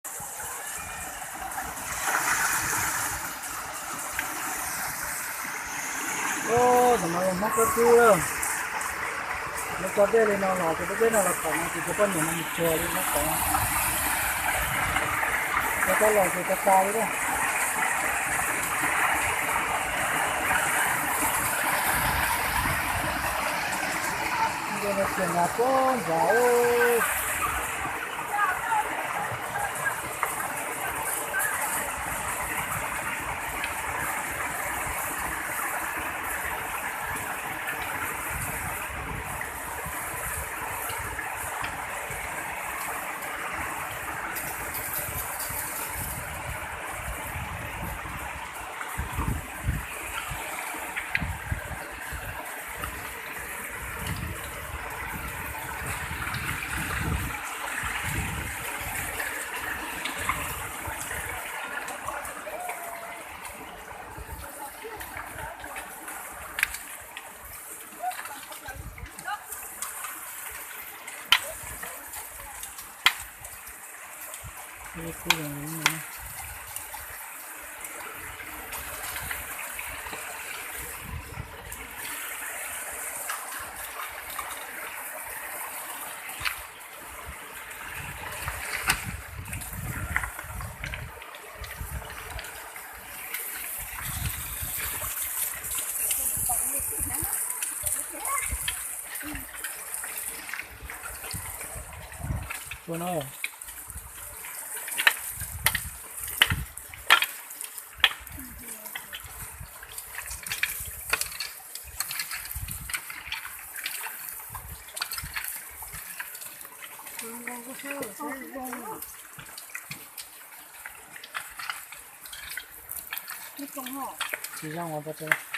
Ub, ntawm no yog Hmoob Kab Kub lawm. Lawv tso dej li no los ces peb peb no los tom no ces cov poj niam no mus tsuag li no tom. Cov kab los ces tas tas li lawm. Nce no txias nas puag nrad. Ua no. Tsis zoo ua pov tseg.